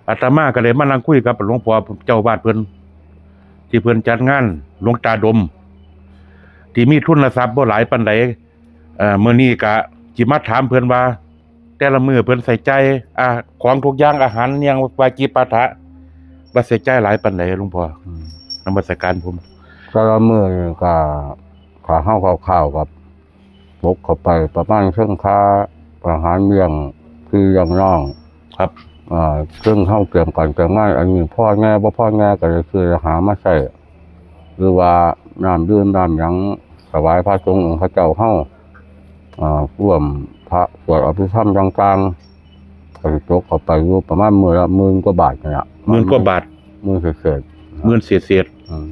ອາດຕະມາກໍໄດ້ມານັ່ງຄຸຍກັບຫຼວງພໍ່ເຈົ້າອາວາດເພິ່ນ ທີ່ເພິ່ນຈັດງານ ຫຼວງຕາດົມ ທີ່ມີທຶນລະຊັບບໍ່ຫຼາຍປານໃດ. ເອີ ມື້ນີ້ກະຊິມາຖາມເພິ່ນວ່າ ແຕ່ລະມື້ເພິ່ນໃຊ້ຈ່າຍ ອາ ຂອງທຸກຢ່າງ ອາຫານຫຍັງ ວາຈິປາຖະ ວ່າໃຊ້ຈ່າຍຫຼາຍປານໃດ ຫຼວງພໍ່? ອືມ ນະມັດສະການ ແຕ່ລະມື້ນີ້ກະ ຖ້າເຮົາຄ່າວໆ ກໍຕົກເຂົ້າໄປປະມານເຖິງຄ່າອາຫານລ້ຽງພີ່ລ້ຽງນ້ອງ ຄັບ ເອີ ເຖິງເຮົາກຽມການກຽມງານ ອັນນີ້ພໍແດ່ບໍ່ພໍແດ່ ກໍໄດ້ຊື້ໄດ້ຫາມາໃຊ້ ຫຼືວ່ານ້ຳດື່ມນ້ຳຫຍັງ ຖວາຍພະສົງອົງພະເຈົ້າເຮົາ ເອີ ຮ່ວມພະສວດອະພິທຳຕ່າງໆ ກໍຊິຕົກເຂົ້າໄປຢູ່ປະມານມື້ລະໝື່ນກວ່າບາດນີ້ລະ ໝື່ນກວ່າບາດ ໝື່ນເສດໆ ໝື່ນເສດໆ ອືມ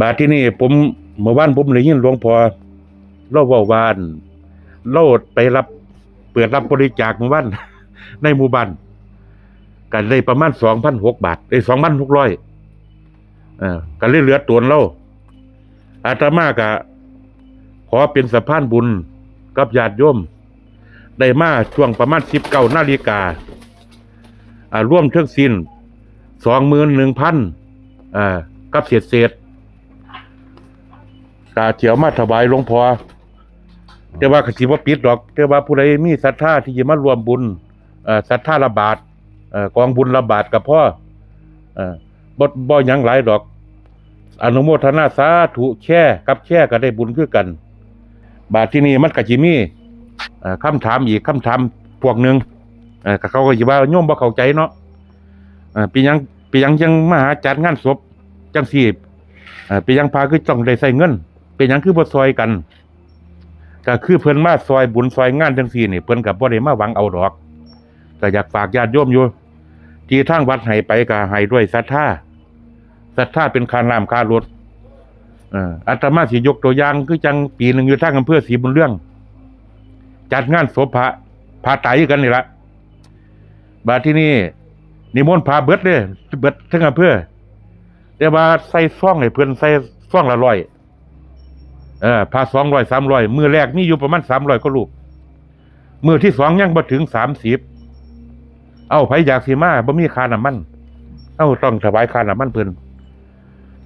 ບາດທີນີ້ ຜົມ ເມື່ອວານຜົມໄດ້ຍິນຫຼວງພໍ່ລາວເວົ້າວ່າ ລາວໄປຮັບ ເປີດຮັບບໍລິຈາກເມື່ອວານ ໃນໝູ່ບ້ານ ກໍໄດ້ປະມານສອງພັນຫົກບາດ ເອີຍ ສອງພັນຫົກຮ້ອຍ ເອີ ກໍເລີຍເຫຼືອໂຕນລາວ. ອາດຕະມາກໍຂໍເປັນສະພານບຸນກັບຍາດໂຍມ ໄດ້ມາຊ່ວງປະມານສິບເກົ້ານາລິກາ ອາ ລວມທັງສິ້ນສອງໝື່ນໜຶ່ງພັນ ອາ ກັບເສດໆ ກະຊິເອົາມາຖວາຍຫຼວງພໍ່ ແຕ່ວ່າກໍຊິບໍ່ປິດດອກ ແຕ່ວ່າຜູ້ໃດມີສັດທາທີ່ຈະມາຮ່ວມບຸນ ເອີ ສັດທາລະບາດ ເອີ ກອງບຸນລະບາດກໍພໍ ເອີ ບໍ່ ບໍ່ຫຍັງຫຼາຍດອກ ອະນຸໂມທະນາສາທຸ ແຊກັບແຊກໍໄດ້ບຸນຄືກັນ. ບາດທີນີ້ມັນກໍຊິມີ ເອີ ຄຳຖາມອີກ ຄຳຖາມພວກໜຶ່ງ ເອີ ເຂົາກໍຊິວ່າໂຍມບໍ່ເຂົ້າໃຈເນາະ ເອີ ເປັນຫຍັງ ເປັນຫຍັງຈັ່ງມາຫາຈັດງານສົບຈັ່ງຊີ້ ເອີ ເປັນຫຍັງພະຄືຕ້ອງໄດ້ໃຊ້ເງິນ ເປັນຫຍັງຄືບໍ່ຊ່ອຍກັນ? ກໍຄືເພິ່ນມາຊ່ອຍບຸນຊ່ອຍງານຈັ່ງຊີ້ນີ້ ເພິ່ນກໍບໍ່ໄດ້ມາຫວັງເອົາດອກ ກໍຢາກຝາກຍາດໂຍມຢູ່ ທີ່ທາງວັດໃຫ້ໄປກໍໃຫ້ດ້ວຍສັດທາ ສັດທາເປັນຄ່ານ້ຳຄ່າລົດ. ເອີ ອາດຕະມາຊິຍົກຕົວຢ່າງ ຄືຈັ່ງປີໜຶ່ງຢູ່ທາງອຳເພີສີບຸນເຮືອງ ຈັດງານສົບພະ ພະຕາຍຄືກັນນີ້ລະ ບາດທີນີ້ນິມົນພະເບິດເດ້ ເບິດທັງອຳເພີ ແຕ່ວ່າໃສ່ຊອງໃຫ້ເພິ່ນ ໃສ່ຊອງລະຮ້ອຍ ເອີ ພະສອງຮ້ອຍ ສາມຮ້ອຍ ມື້ແລກມີຢູ່ປະມານສາມຮ້ອຍກວ່າຮູບ ມື້ທີສອງຍັງບໍ່ເຖິງສາມສິບ ເອົ້າ ໃຜຢາກຊິມາ ບໍ່ມີຄ່ານ້ຳມັນ ເຮົາຕ້ອງຖວາຍຄ່ານ້ຳມັນເພິ່ນ.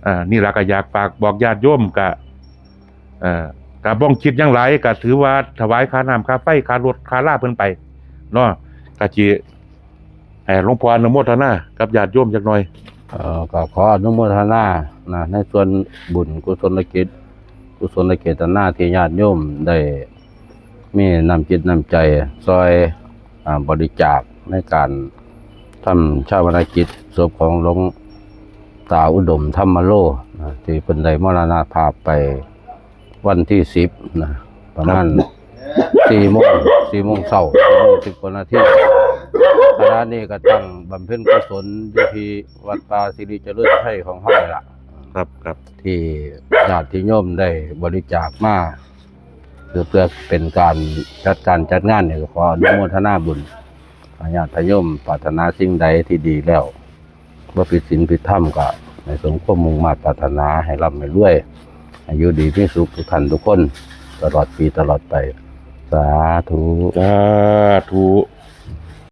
ອາ ນີ້ລະກໍຢາກຝາກບອກຍາດໂຍມ ກະ ເອີ ກະບໍ່ຄິດຫຍັງຫຼາຍ ກະຖືວ່າຖວາຍຄ່ານ້ຳຄ່າໄຟ ຄ່າລົດຄ່າລາເພິ່ນໄປເນາະ ກະຊິ ໃຫ້ຫຼວງພໍ່ອະນຸໂມທະນາກັບຍາດໂຍມຈັກໜ່ອຍ. ເອີ ກໍຂໍອະນຸໂມທະນານະ ໃນສ່ວນບຸນກຸສົນນະກິດ ກຸສົນນະເຈດຕະນາທີ່ຍາດໂຍມໄດ້ມີນ້ຳຈິດນ້ຳໃຈຊ່ອຍ ອາ ບໍລິຈາກໃນການທຳຊາປະນະກິດສົບຂອງຫຼວງຕາອຸດົມທຳມະໂລນະ ທີ່ເພິ່ນໄດ້ມໍລະນະພາບໄປ ວັນທີສິບນະ ປະມານ ສີ່ໂມງ ສີ່ໂມງເຊົ້າ ສີ່ໂມງສິບກວ່ານາທີ. ຂະນະນີ້ກໍຕັ້ງບຳເພັນກຸສົນຢູ່ທີ່ວັດປ່າສິລິຈະເລີນໄຊຂອງເຮົານີ້ລະ ຄັບ ຄັບ ທີ່ຍາດຕິໂຍມໄດ້ບໍລິຈາກມາ ຄືເພື່ອເປັນການຈັດການຈັດງານນີ້ ກໍຂໍອະນຸໂມທະນາບຸນ ຍາດຕິໂຍມປາດຖະໜາສິ່ງໃດທີ່ດີແລ້ວ ບໍ່ຜິດສິນຜິດທຳ ກໍໃຫ້ສົມຄວາມມຸ່ງມາດປາດຖະໜາ ໃຫ້ລ່ຳໃຫ້ລວຍ ໃຫ້ຢູ່ດີມີສຸກທຸກທ່ານທຸກຄົນ ຕະຫຼອດປີຕະຫຼອດໄປ ສາທຸ ສາທຸ.